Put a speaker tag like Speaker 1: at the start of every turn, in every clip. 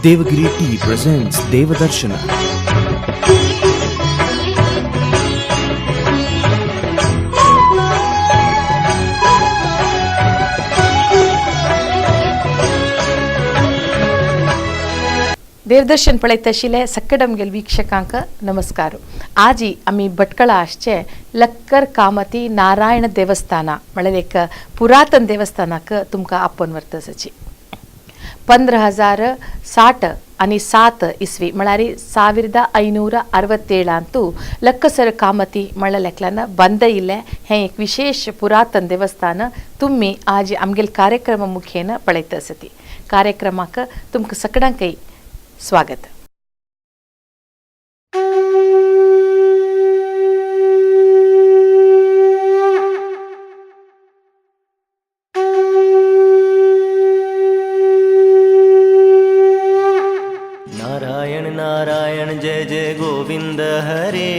Speaker 1: Devagiri Tea presents Devadarshana.
Speaker 2: Devdarshan पळयत आशिल्ले सक्कडमगेल वीक्षकांक नमस्कार. आजी आमी भटकळा आसचे लक्कर कामती नारायण देवस्थाना म्हळ्यार एक पुरातन देवस्थानाक तुमकां आपोवन व्हरता आसाची. 15,060 आनी 7 इसवी म्हळ्यार 1567 लक्कसर कामती म्हळ्यार लेखल्यान बंद इल्लें हें एक विशेष पुरातन देवस्थान तुमी आज आमगेल कार्यक्रम मुखेन पळयत आसती. कार्यक्रमाक तुमकां सगळ्यांकय स्वागत.
Speaker 3: नारायण नारायण जय जय गोविंद हरे,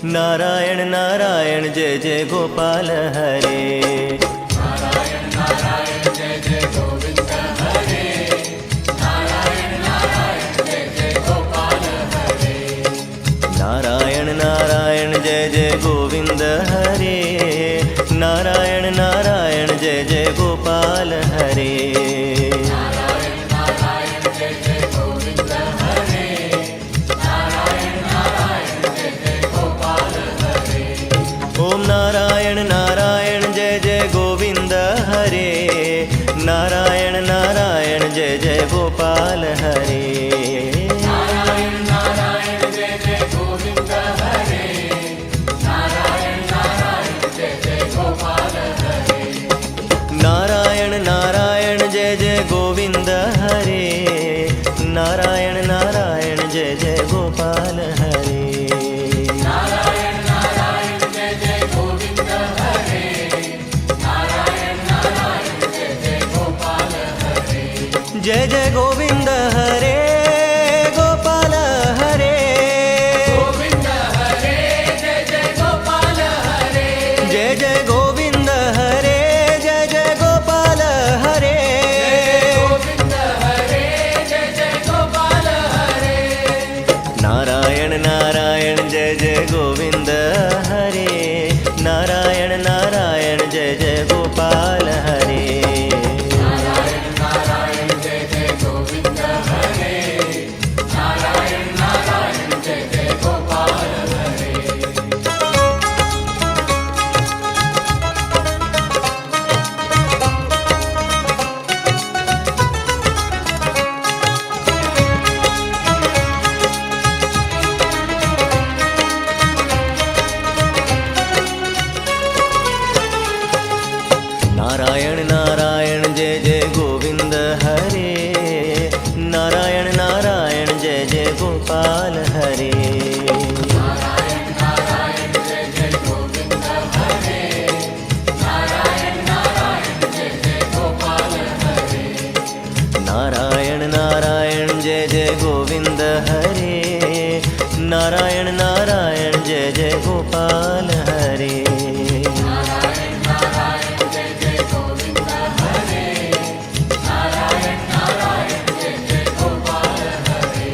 Speaker 3: नारायण नारायण जय जय गोपाल हरे.
Speaker 4: नारायण नारायण जय जय गोविंद हरे, नारायण नारायण जय जय गोपाल हरे.
Speaker 3: नारायण नारायण जय जय गोविंद हरे, नारायण नारायण जय जय गोपाल हरे.
Speaker 4: नारायण नारायण जय जय गोविंद हरे, नारायण नारायण जय जय गोपाल हरे.
Speaker 3: ओम नारायण नारायण जय जय गोविंद हरे, नारायण नारायण जय जय गोपाल हरे.
Speaker 4: नारायण नारायण जय जय गोविंद हरे, नारायण नारायण जय जय गोपाल हरे.
Speaker 3: नारायण नारायण जय जय गोविंद हरे, नारायण नारायण जय जय गोपाल हरे.
Speaker 4: नारायण नारायण जय जय गोविंद हरे, नारायण नारायण जय जय गोपाल हरे.
Speaker 3: जय जय गोविंद हरे गोपाल हरे,
Speaker 4: गोविंद हरे जय जय गोपाल हरे.
Speaker 3: जय जय गोविंद हरे जय जय गोपाल हरे.
Speaker 4: गोविंद हरे जय जय गोपाल हरे.
Speaker 3: नारायण नारायण जय जय गोविंद हरे, नारायण नारायण जय जय गोपाल हरे.
Speaker 4: नारायण नारायण जय जय गोविंद हरे, नारायण नारायण जय जय गोपाल हरे.
Speaker 3: नारायण नारायण जय जय गोविंद हरे, नारायण नारायण जय जय गोपाल हरे.
Speaker 4: नारायण नारायण जय जय गोविंद हरे, नारायण नारायण जय जय गोपाल हरे.
Speaker 3: नारायण नारायण जय जय गोविंद हरे, नारायण नारायण जय जय गोपाल हरे.
Speaker 4: नारायण नारायण जय जय गोविंद हरे, नारायण नारायण जय जय गोपाल हरे.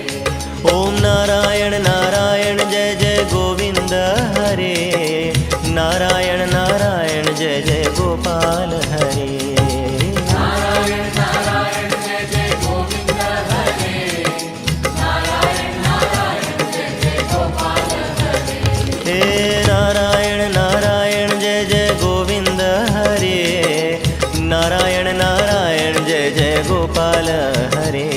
Speaker 3: ओम नारायण नारायण जय जय गोविंद हरे, नारायण नारायण जय जय गोपाल हरे.
Speaker 4: नारायण नारायण जय जय गोविंद हरे, नारायण नारायण जय जय गोपाल हरे.
Speaker 3: हे नारायण नारायण जय जय गोविंद हरे, नारायण नारायण जय जय गोपाल हरे.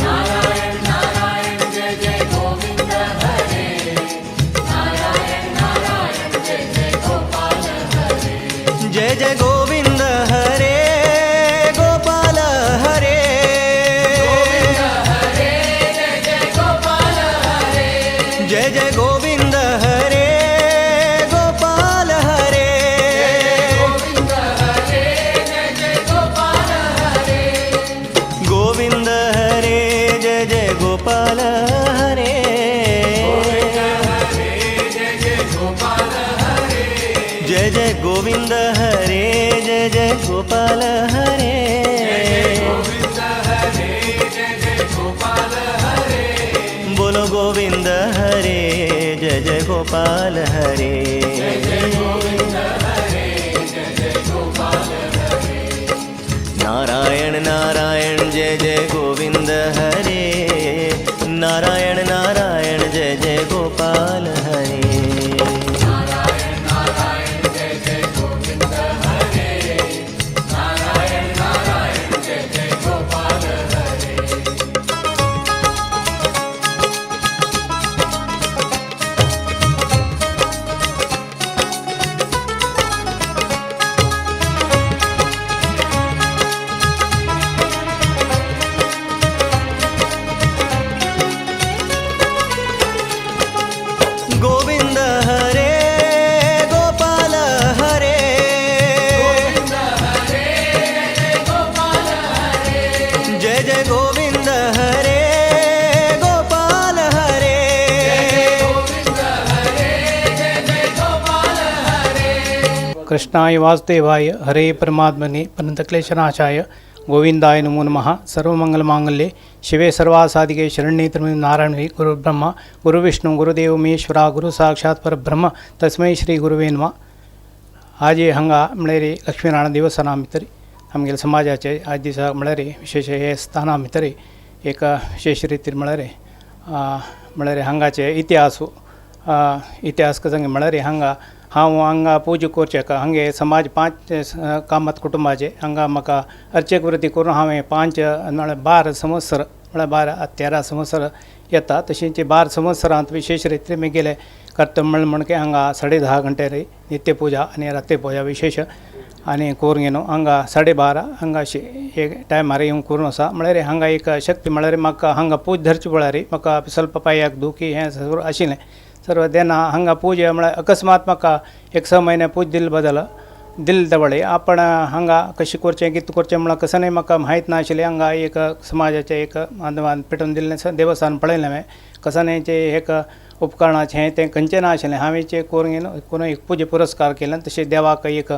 Speaker 4: नारायण नारायण जय जय गोविंद हरे, नारायण नारायण जय जय गोपाल हरे.
Speaker 3: जय जय गोविंद हरे गोपाल हरे,
Speaker 4: गोविंद हरे जय जय गोपाल हरे.
Speaker 3: जय जय गोविंद हरे गोपाल हरे.
Speaker 4: गोविंद हरे जय जय गोपाल हरे.
Speaker 3: गोविंद हरे जय जय गोपाल हरे.
Speaker 4: गोविंद हरे जय जय गोपाल हरे.
Speaker 3: जय जय गोविंद हरे जय जय गोपाल हरे.
Speaker 4: जय जय गोविंद हरे जय जय गोपाल
Speaker 3: गोपाल हरे। नारायण नारायण जय जय गोविंद हरे, नारायण नारायण जय जय गोपाल हरे। गोविंद हरे गोपाल हरे, जय जय गोविंद हरे गोपाल हरे।
Speaker 5: कृष्णाय वासुदेवाय हरे परमात्मने प्रणतक्लेशनाशाय गोविंदाय नमो नमः। सर्वमंगलमांगल्ये शिवे सर्वासादिके शरण्ये त्र्यंबके नारायणे। गुरु ब्रह्मा गुरु विष्णु गुरुदेव महेश्वरा गुरु साक्षात परब्रह्म तस्मै श्री गुरुवे नमः। आज हांगा म्हळ्यार लक्ष्मीनारायण देवस्थाना भितर आमगेले समाजाचे आज दिसा म्हळ्यार विशेष हे स्थाना भितर एक विशेष रितीन म्हळ्यार म्हळ्यार हांगाचे इतिहास इतिहास कसो म्हळ्यार हांगा हांव हांगा पुजा करचें हांगे समाज पांच कामत कुटुंबाचे हांगा म्हाका अर्चक वृत्ती करून हांवें पांच म्हळ्यार 12 संवत्सर म्हळ्यार 12-13 संवत्सर येता. तशेंच 12 संवत्सरांत विशेष रितीन म्हगेलें कर्तव्य म्हळ्यार म्हणके हांगा 10:30 घंटे नित्य पुजा आनी रात्री पुजा विशेष आनी करून घेवन हांगा 12:30 हांगा अशें एक टायमार येवन करून आसा. म्हळ्यार हांगा एक शक्ती म्हळ्यार म्हाका हांगा पूज धरची पळ्यार म्हाका स्वल्प पांयाक दुखी हें सर्व आशिल्लें सर्व तेन्ना हांगा पूजा म्हळ्यार अकस्मात म्हाका एक 6 म्हयने पूज दिल बदल दिल दवळे आपण हांगा कशें करचें कितें करचें म्हळ्यार कसं न्हय म्हाका म्हायत नाशिल्लें. हांगा एक समाजाचें एक बांधवान पेटोवन दिल्लें देवस्थान पळयलें हांवें कसं न्हय तें एक उपकरणाचें हें तें खंयचें नाशिल्लें. हांवें तें करून घेवन करून एक पुजा पुरस्कार केलो. तशें देवाक एक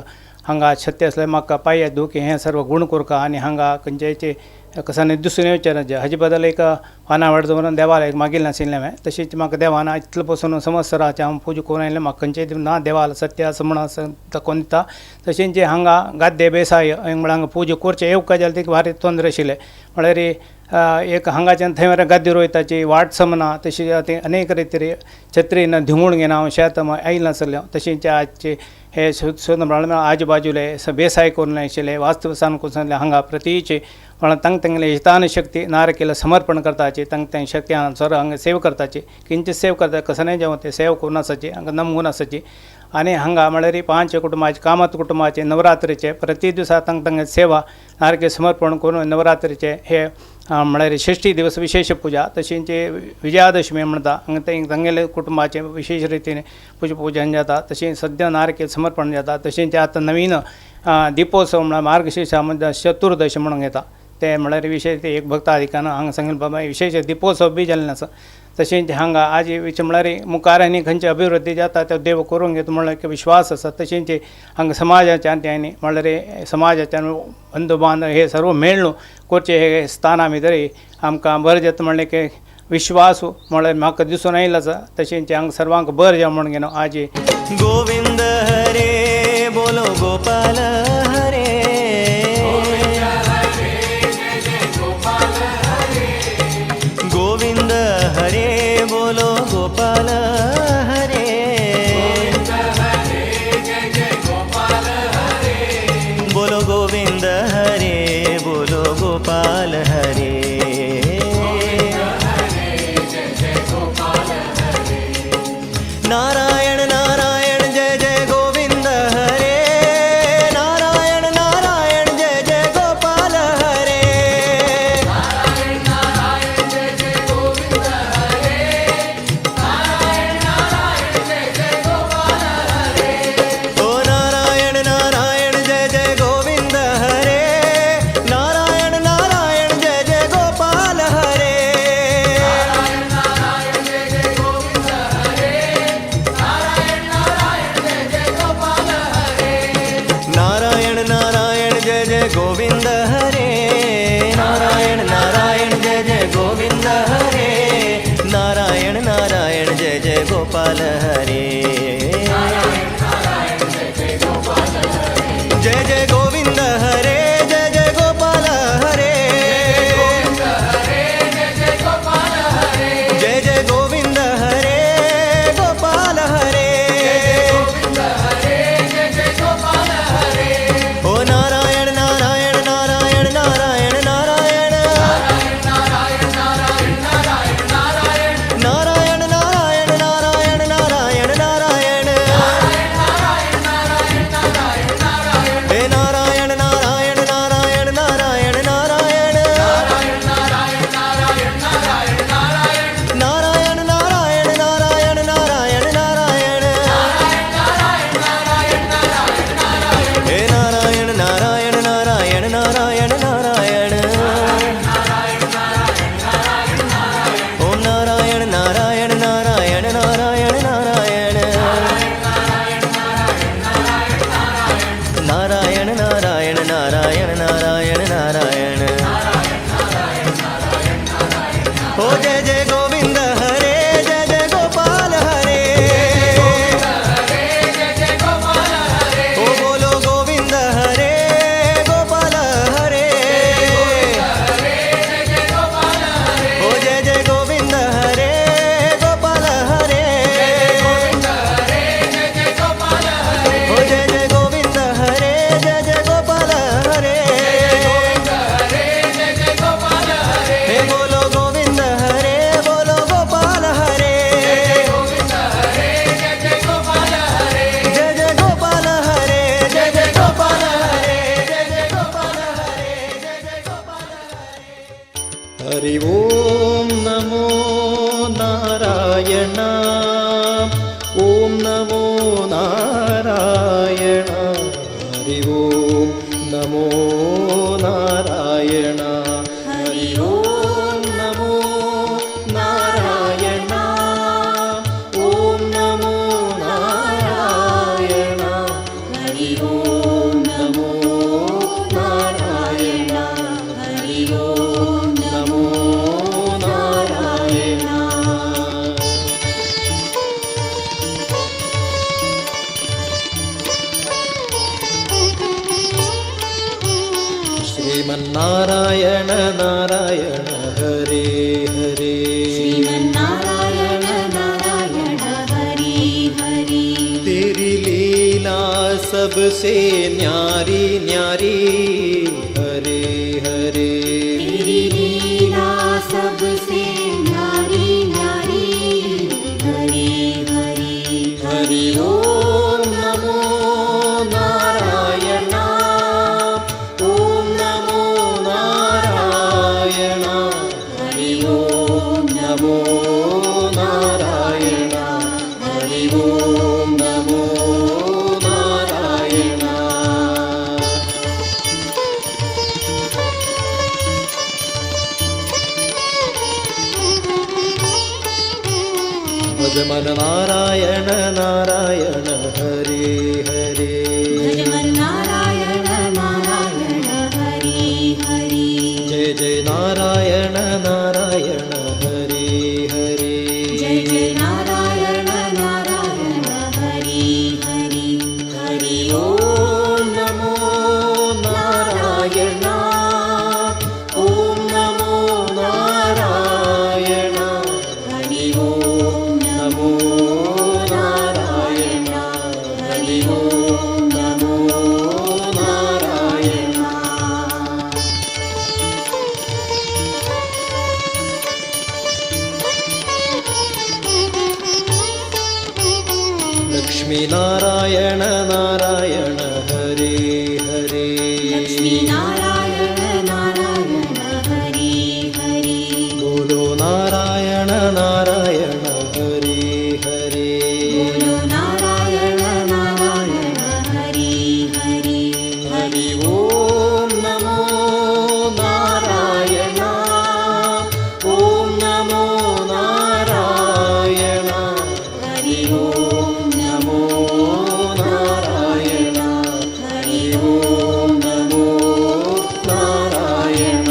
Speaker 5: हांगा सत्य आसलें म्हाका पांय दुखी हें सर्व गूण करका आनी हांगा खंयचें कसं न्हय दुसरें विचाराचें हाजे बदल एक पानां वाट दवरून देवाक एक मागिल्लें आशिल्लें हांवें. तशेंच म्हाका देवान इतले पसून संवत्सराचें हांव पुजा करून आयलें. म्हाका खंयचें ना देवाल सत्य आसा म्हणून दाखोवन दिता. तशेंच हांगा गाद्दे बेसाय म्हळ्यार हांगा पुजा करचें येवका जाल्यार ती भारी तोंदर आशिल्लें. म्हळ्यार एक हांगाच्यान थंय मेरेन गाद्दी रोयताची वाट समना तशी ती अनेक रितीर छत्रीन धिंगूण घेवन हांव शेत आयलें नासलें. तशेंच आजचे हे म्हळ्यार आजू बाजूले बेसाय करून आशिल्ले वास्तुस्थान करून हांगा प्रतिचे म्हळ्यार तांकां तांगेले हितान शक्ती नारकेला समर्पण करताची तांकां तांचे शक्ती सर्व हांगा सेव करताची किंचित सेव करता कसं न्हय जेवण ते सेव करून आसाची हांगा नमून आसाची. आनी हांगा म्हळ्यार 5 कुटुंबाचे कामत कुटुंबाचे नवरात्रीचे प्रति दिसा तांकां तांगे सेवा नारके समर्पण करून नवरात्रीचे हे म्हळ्यार षष्ठी दिवस विशेष पुजा तशेंच विजयादशमी म्हणटा हांगा ते तांगेले कुटुंबाचे विशेष रितीन पुजा पूजन जाता. तशेंच सद्या नारके समर्पण जाता. तशेंच आतां नवीन दिपोत्सव म्हळ्यार मार्गशीर्षा मध्ये चतुर्दश म्हणून येता ते म्हळ्यार विशेष एक भक्ताधिकान हांगा सांगिल्लें बाबा विशेष दिपोत्सव बी जाल्लें आसा. तशेंच हांगा आज विचार म्हळ्यार मुखार आनी खंयची अभिवृद्धी जाता तो देव करूंक घेता म्हळ्यार एक विश्वास आसा. तशेंच हांगा समाजाच्यान त्यांनी म्हळ्यार समाजाच्यान बंधू बांधव हे सर्व मेळ्ळू करचे हे स्थाना भितर आमकां बरें जाता म्हणलें की विश्वास म्हळ्यार म्हाका दिसून आयलो आसा. तशेंच हांगा सर्वांक बरें जावं म्हणून घेवन आज
Speaker 3: गोविंद हरे बोलो गोपाल हरे, गोविंद हरे बोलो गोपाल हरे, बोलो गोविंद हरे बोलो गोपाल हरे। नारायण नारायण जय जय गोविंद हरे, नारायण गोपाल हरे। जय जय गोविंद हरे जय जय गोपाल हरे। जय जय गोविंद हरे गोपाल हरे। ओ नारायण नारायण नारायण नारायण नारायण नारायण नारायण नारायण नारायण नारायण। हे नारायण नारायण नारायण नारायण नारायण नारायण नारायण नारायण नारायण नारायण। हे नारायण नारायण नारायण नारायण नारायण। ओम नारायण नारायण नारायण नारायण नारायण नारायण नारायण नारायण नारायण नारायण। ओ जय जय गोविंद हरे जय जय गोपाल हरे। ओ बोलो गोविंद हरे गोपाल हरे। ओ जय जय गोविंद हरे गोपाल हरे। ओ जय जय गोविंद हरे जय जय गोपाल हरे। हे बोलो गोविंद हरे बोलो गोपाल हरे। जय जय गोपाल हरे जय जय गोपाल हरे जय जय गोपाल हरे जय जय गोपाल हरे।
Speaker 6: हरि ओम नमो नारायण ओम नमो नारायण। हरि ओम नमो नारायण। हरि ओम नमो नारायण ओम नमो नारायण।
Speaker 7: हरि ओम नमो नारायण। हरि ओम नमो नारायण।
Speaker 6: श्रीमन्नारायण नारायण हरे हरे।
Speaker 7: श्रीमन्नारायण नारायण हरे हरे।
Speaker 6: तेरी लीला सबसे न्यारी न्यारी हरे हरे।
Speaker 7: तेरी लीला सबसे न्यारी न्यारी हरे हरे।
Speaker 6: हरि ओम नमो नारायण ओम नमो नारायण। हरि ओम नमो नारायण। हरि ओम नमो नारायण। भज मन नारायण नारायण हरे हरे।
Speaker 7: भज मन नारायण नारायण हरे हरे।
Speaker 6: जय जय नारायण नारायण हरे हरे।
Speaker 7: जय जय नारायण नारायण हरे हरे।
Speaker 6: हरि ओम नमो नारायण ओम नमो नारायण।
Speaker 7: हरि ओम
Speaker 6: नमो नारायण।
Speaker 7: हरि ओम
Speaker 6: नमो नारायण। लक्ष्मी नारायण नारायण हरे हरे।
Speaker 7: लक्ष्मी नारायण नारायण हरे हरे।
Speaker 6: बोलो नारायण नारायण हरे हरे।
Speaker 7: बोलो नारायण नारायण हरे हरे।
Speaker 6: हरि ओम नमो नारायण ओम नमो नारायण।
Speaker 7: हरि ओम
Speaker 6: नमो नारायण।
Speaker 7: हरि ओम
Speaker 6: नमो नारायण।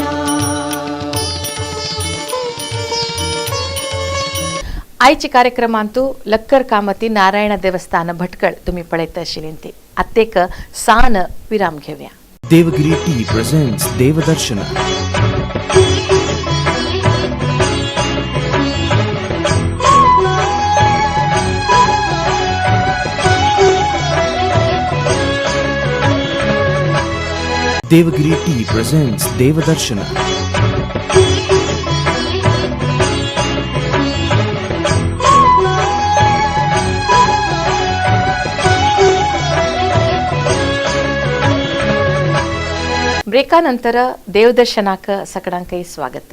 Speaker 2: आयच्या कार्यक्रमांतू लक्कर कामती नारायण देवस्थान भटकळ तुम्ही पळयत आशिल्ली ती. आत्तेक सान विराम घेवया.
Speaker 1: Devagiri Tea presents Devadarshana. Devagiri Tea presents Devadarshana.
Speaker 2: ब्रेकानंतर देवदर्शनाक सकडांकय स्वागत.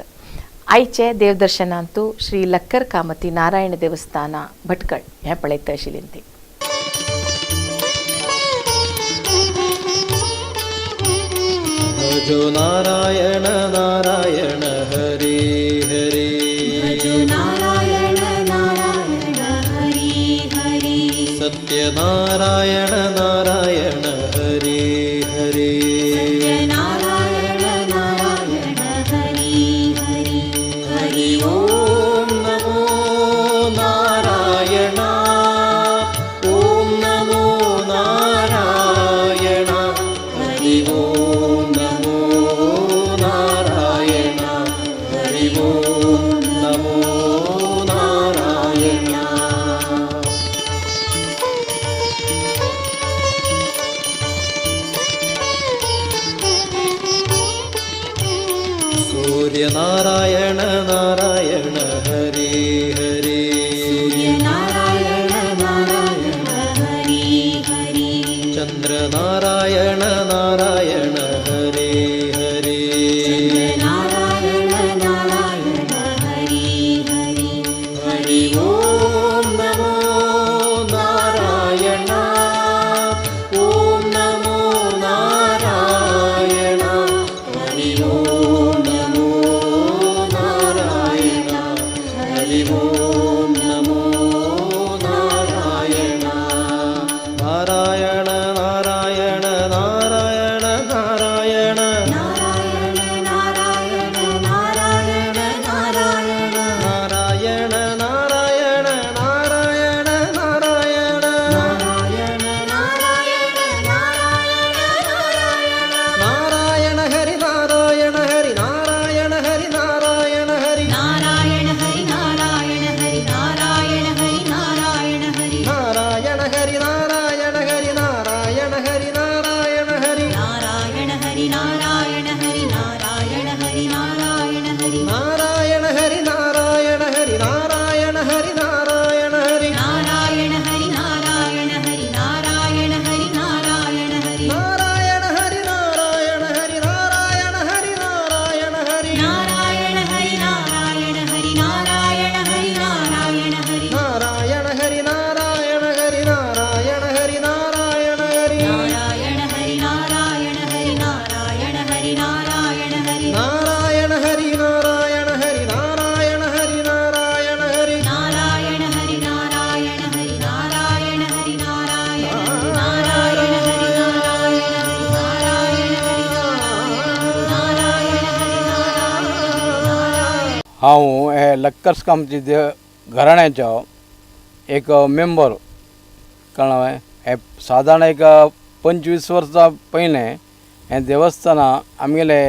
Speaker 2: आयचे देवदर्शनांतू श्री लक्कर कामती नारायण देवस्थान भटकळ हें पळयत आशिल्ली ती.
Speaker 6: भजो नारायण नारायण हरे हरे.
Speaker 7: भजो नारायण नारायण हरे हरे.
Speaker 6: सत्यनारायण नारायण हरे हरे.
Speaker 7: सत्यनारायण नारायण हरे हरे.
Speaker 6: हरि ओम नमो नारायण. ओम नमो नारायण. हरि ओम नमो नारायण. हरि ओम नमो नारायण. सूर्य नारायण नारायण हरे हरे.
Speaker 7: सूर्य नारायण नारायण हरे हरे.
Speaker 6: चंद्र नारायण नारायण हरे हरे.
Speaker 7: चंद्र नारायण नारायण हरे हरे.
Speaker 6: हरि ओम नमो नारायण. ओम नमो नारायण. हरि ओम नमो नारायण. हरि ओम नमो नारायण. नारायण नारायण नारायण नारायण.
Speaker 7: नारायण नारायण नारायण नारायण.
Speaker 6: नारायण नारायण नारायण नारायण.
Speaker 7: नारायण नारायण नारायण नारायण.
Speaker 6: नारायण हरि नारायण हरि नारायण हरि नारायण हरि.
Speaker 7: नारायण हरि नारायण हरि नारायण हरि नारायण हरि.
Speaker 6: नारायण हरि नारायण हरि नारायण हरि नारायण हरि.
Speaker 7: नारायण हरि नारायण हरि नारायण हरि नारायण हरि.
Speaker 6: नारायण हरि नारायण हरि नारायण हरि नारायण हरि.
Speaker 7: नारायण हरि नारायण हरि नारायण हरि नारायण हरि.
Speaker 6: नारायण हरि नारायण हरि नारायण हरि नारायण हरि.
Speaker 7: नारायण हरि नारायण हरि नारायण हरि नारायण हरि.
Speaker 6: नारायण हरि नारायण हरि नारायण हरि नारायण हरि.
Speaker 7: नारायण हरि नारायण हरि नारायण हरि नारायण हरि.
Speaker 6: नारायण हरि नारायण हरि नारायण हरि नारायण हरि.
Speaker 7: नारायण हरि नारायण हरि नारायण हरि नारायण हरि. नारायण हरि नारायण हरि नारायण हरि नारायण हरि नारायण.
Speaker 8: हांव हे लक्कर्स कामती घराण्याचो एक मेंबर. कळ्ळें हे सादारण एक 25 वर्सां पयलें हें देवस्थान आमगेले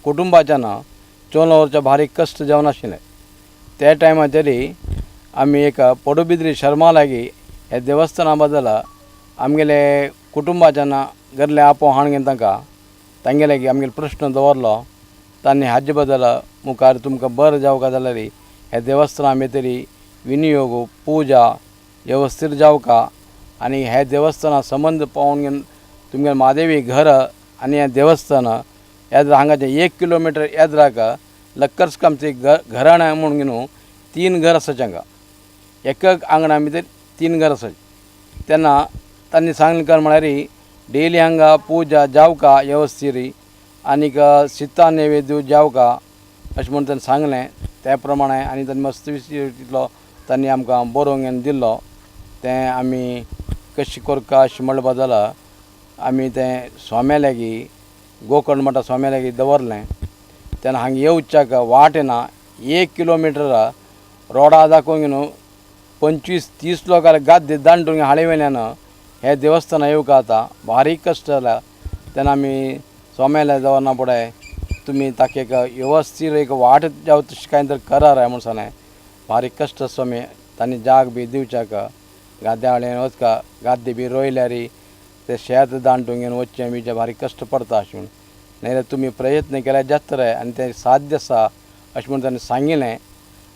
Speaker 8: कुटुंबाच्यान 14 वर्सां भारी कश्ट जावन आशिल्लें. त्या टायमाचेर आमी एक पडुबिद्री शर्मा लागीं हे देवस्थाना बद्दल आमगेले कुटुंबाच्यान घरले आपो हाडून तांकां तांगेले लागीं आमगेले प्रश्न दवरलो. तांणी हाजे बद्दल मुखार तुमकां बरें जावका जाल्यार हे देवस्थाना भितर विनियोग पुजा वेवस्थीत जावका आनी हे देवस्थाना संबंद पावोवन घेवन तुमगेलें म्हादेवी घर आनी हें देवस्थान येद्रा हांगाचें 1 किलोमिटर येद्राक लक्कर्स कामती घराणें म्हणून न्हू 3 घर आसात हांगा. एक आंगणा भितर 3 घर आसात. तेन्ना तांणी सांगलें कर म्हळ्यार डेली हांगा पुजा जावका वेवस्थीत आनीक सिता नैवेद्य जावका अशें म्हूण तांणी सांगलें. त्या प्रमाणे आनी तांणी मस्त तितलो तांणी आमकां बरोवन घेवन दिल्लो. तें आमी कशें करका अशें म्हणले बदल आमी तें स्वाम्या लागीं गोकर्ण म्हणटा स्वाम्या लागीं दवरलें. तेन्ना हांगा येवच्याक वाट येना 1 किलोमिटर रोडा दाखोवन न्हू 25-30 लोकांक गाद्दे दांडून हाळे वयल्यान हे देवस्थाना येवंक आतां बारीक कश्ट जाला. तेन्ना आमी स्वाम्याल्या दवरना फुडें तुमी ताका एक वेवस्थीत एक वाट जावं तशें कांय तर करार म्हूण सांगलें. बारीक कश्ट स्वामी तांणी जाग बी दिवच्याक गाद्या वाल्यान वचका गाद्दे बी रोयल्यार ते शेत दांडून घेवन वचचें बिचें बारीक कश्ट पडटा अशें म्हूण. नाजाल्यार तुमी प्रयत्न केल्यार जातले आनी तें साध्य आसा अशें म्हूण ताणें सांगिल्लें.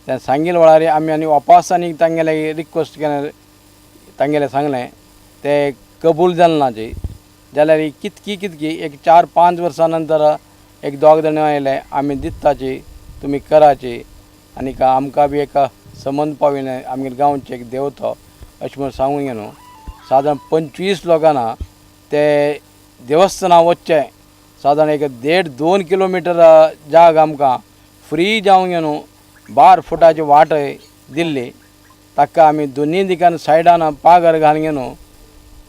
Speaker 8: तें सांगिल्ले वेळार आमी आनी वापस आनी तांगेले रिक्वेस्ट केलें, तांगेलें सांगलें तें कबूल जालें ना जी. जाल्यार कितकी कितकी एक 4-5 वर्सां नंतर एक दोग जाण आयले आमी दिताची तुमी कराची आनी आमकां बी एक संबंद पाविल्लें आमगे गांवचें एक देवतो अशें म्हूण सांगून न्हू. सादारण 25 लोकांना ते देवस्थाना वचचें सादारण एक 1.5-2 किलोमिटर जाग आमकां फ्री जावन न्हू 12 फुटाची वाट दिल्ली. ताका आमी दोनी दिकान सायडान पागर घालून न्हू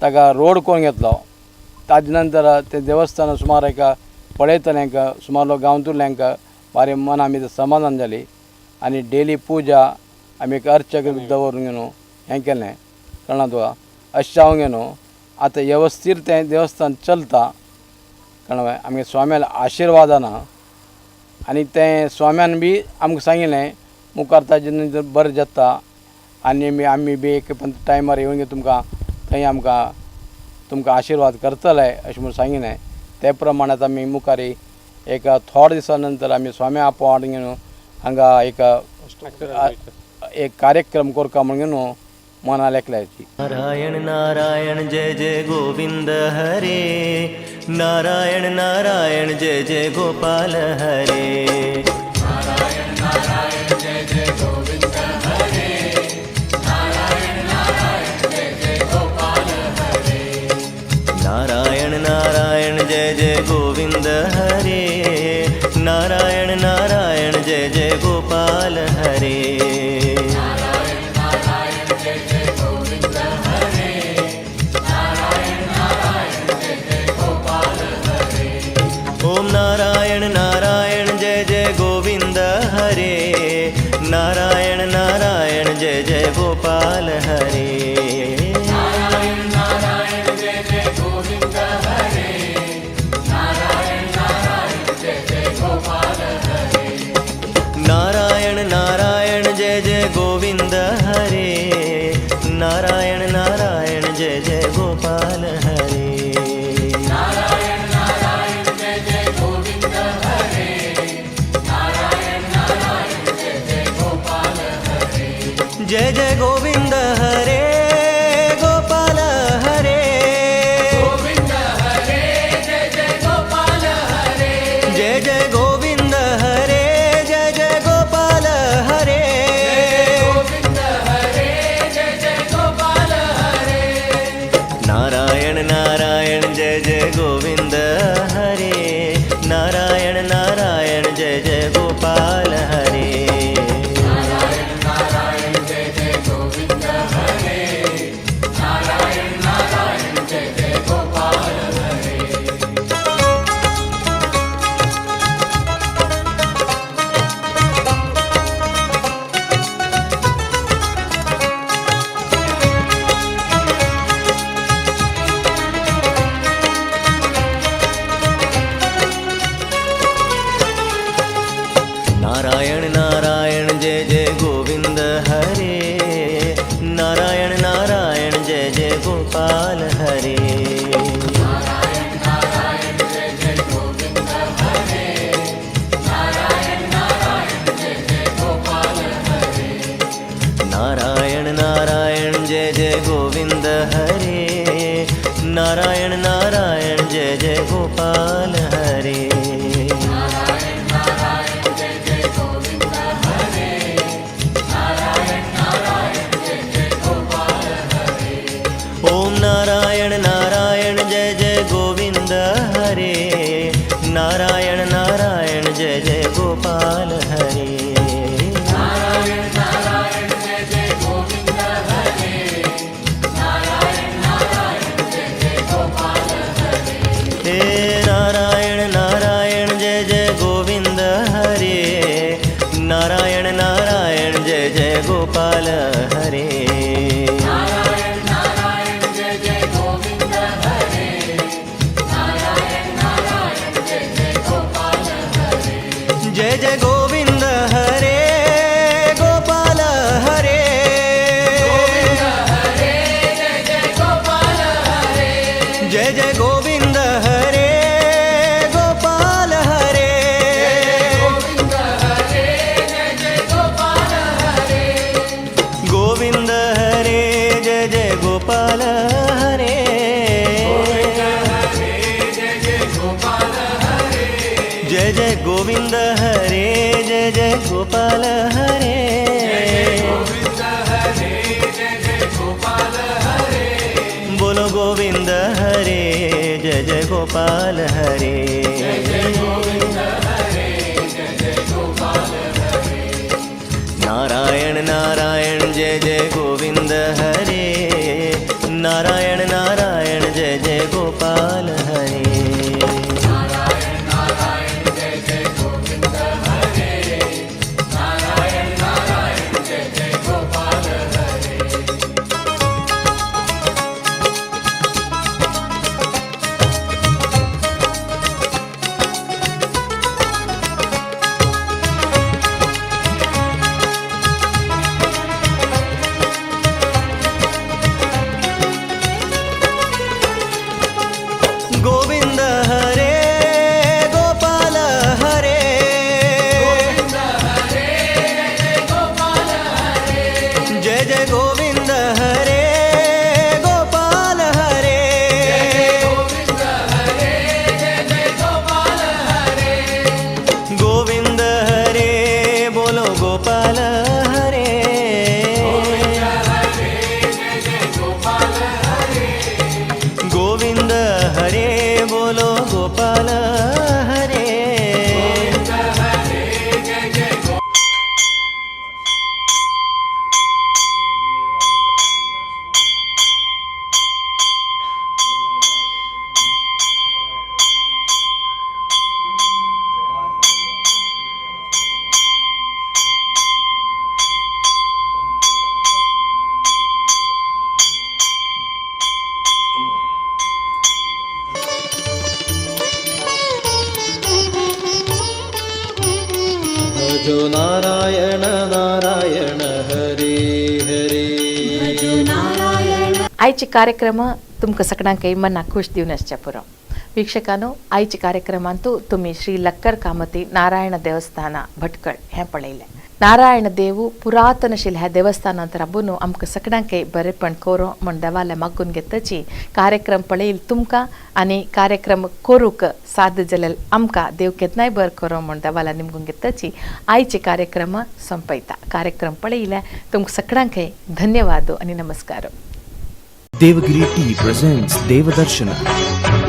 Speaker 8: ताका रोड करून घेतलो. ताजे नंतर ते देवस्थान सुमार एक पळयतल्यांक सुमार लोक गांवतुल्यांक बारी मना आमी समाधान जाली आनी डेली पुजा आमी एक अर्चक दवरून न्हू हें केलें. कळना तुका अशें जावन न्हू आतां वेवस्थीत तें देवस्थान चलता. कळ्ळें आमगे स्वाम्याल्या आशिर्वादान आनी तें स्वाम्यान बी आमकां सांगिल्लें मुखार ताजे नंतर बरें जाता आनी आमी बी एक टायमार येवन तुमकां थंय आमकां तुमकां आशिर्वाद करतले अशें म्हूण सांगिल्लें. ते प्रमाणांत आमी मुखार एक थोडे दिसां नंतर आमी स्वाम्या आपोवन न्हू हांगा एक एक कार्यक्रम करता म्हणून न्हू मना लेखल्याची.
Speaker 3: नारायण नारायण जय जय गोविंद हरे, नारायण नारायण जय जय गोपाल हरे.
Speaker 4: नारायण नारायण जय जय गोविंद हरे, नारायण नारायण जय जय गोपाल हरे.
Speaker 3: नारायण नारायण जय जय गोविंद हरे, नारायण नारायण जय जय गोपाल हरे. ओम नारायण नारायण जय जय गोविंद हरे, नारायण नारायण जय जय गोपाल हरे.
Speaker 4: नारायण नारायण जय जय गोविंद हरे, नारायण नारायण जय जय गोपाल हरे.
Speaker 3: नारायण नारायण जय जय गोविंद हरे, नारायण नारायण जय जय गोपाल हरे.
Speaker 4: नारायण नारायण जय जय गोविंद हरे, नारायण नारायण जय जय गोपाल हरे.
Speaker 3: जय जय गोविंद हरे गोपाल हरे,
Speaker 4: गोविंद हरे जय जय गोपाल हरे.
Speaker 3: जय जय गोविंद हरे जय जय गोपाल हरे.
Speaker 4: गोविंद हरे जय जय गोपाल हरे.
Speaker 3: नारायण नारायण जय जय गोविंद हरे, नारायण नारायण जय जय गोपाल हरे.
Speaker 4: नारायण नारायण जय जय गोविंद हरे, नारायण नारायण जय जय गोपाल हरे.
Speaker 3: नारायण नारायण जय जय गोविंद हरे, नारायण नारायण जय जय गोपाल हरे.
Speaker 4: नारायण नारायण जय जय गोविंद हरे, नारायण नारायण जय जय गोपाल हरे.
Speaker 3: नारायण नारायण जय जय गोविंद हरे, नारायण नारायण जय जय गोपाल हरे.
Speaker 4: नारायण नारायण जय जय गोविंद हरे, नारायण नारायण जय जय गोपाल हरे.
Speaker 3: ओम नारायण नारायण जय जय गोविंद हरे, नारायण नारायण जय जय गोपाल हरे.
Speaker 4: नारायण नारायण जय जय गोविंद हरे, नारायण नारायण जय जय गोपाल हरे.
Speaker 3: हे नारायण नारायण जय जय गोविंद हरे, नारायण नारायण जय जय जय गोपाल हरे।
Speaker 4: नारायण नारायण जय जय गोविंद हरे, नारायण नारायण जय जय गोपाल हरे।
Speaker 3: जय जय गोविंद हरे गोपाल हरे,
Speaker 4: गोविंद हरे जय जय गोपाल हरे।
Speaker 3: जय जय गोविंद हरे गोपाल हरे,
Speaker 4: गोविंद हरे जय जय गोपाल हरे।
Speaker 3: गोविंद हरे जय जय गोपाल हरे,
Speaker 4: गोविंद हरे जय जय गोपाल हरे।
Speaker 3: जय जय गोविंद हरे जय जय गोपाल हरे,
Speaker 4: गोविंद हरे जय जय गोपाल हरे।
Speaker 3: बोलो गोविंद हरे जय जय गोपाल हरे।
Speaker 4: जय जय गोविंद हरे जय जय गोपाल हरे।
Speaker 3: नारायण नारायण जय जय गोविंद हरे, नारायण नारायण जय जय गोपाल हरे।
Speaker 4: नारायण नारायण जय जय गोविंद हरे, नारायण नारायण जय जय गोपाल हरे।
Speaker 3: गोविंद हरे गोपाल हरे,
Speaker 4: गोविंद हरे जय जय गोपाल हरे।
Speaker 3: जय जय गोविंद हरे गोपाल हरे,
Speaker 4: गोविंद हरे जय जय गोपाल हरे।
Speaker 3: गोविंद हरे बोलो गोपाल हरे,
Speaker 4: गोविंद हरे जय जय गोपाल हरे।
Speaker 3: गोविंद हरे बोलो गोपाल हरे।
Speaker 4: गोविंद हरे जय जय
Speaker 6: भजो नारायण नारायण हरे हरे।
Speaker 7: भजो नारायण।
Speaker 2: आयचे कार्यक्रम तुमकां सगळ्यांकय मनाक खुश दिवन आसच्या पुरो। वीक्षकांनो, आयच्या कार्यक्रमांतू तुमी श्री लक्कर कामती नारायण देवस्थान भटकळ हें पळयलें। नारायण देव पुरातन आशिल्ल्या ह्या देवस्थानांत राबून आमकां सगळ्यांकय बरेपण करूं म्हूण देवाले मागून घेतची कार्यक्रम पळयल तुमकां आनी कार्यक्रम करूंक साद जाल्यार आमकां देव केन्नाय बरें करूं म्हूण देवाला निमगून घेतची आयचे कार्यक्रम संपयता। कार्यक्रम पळयल्या तुमकां सगळ्यांकय धन्यवाद आनी नमस्कार।
Speaker 1: Devagiri Tea presents Devadarshana.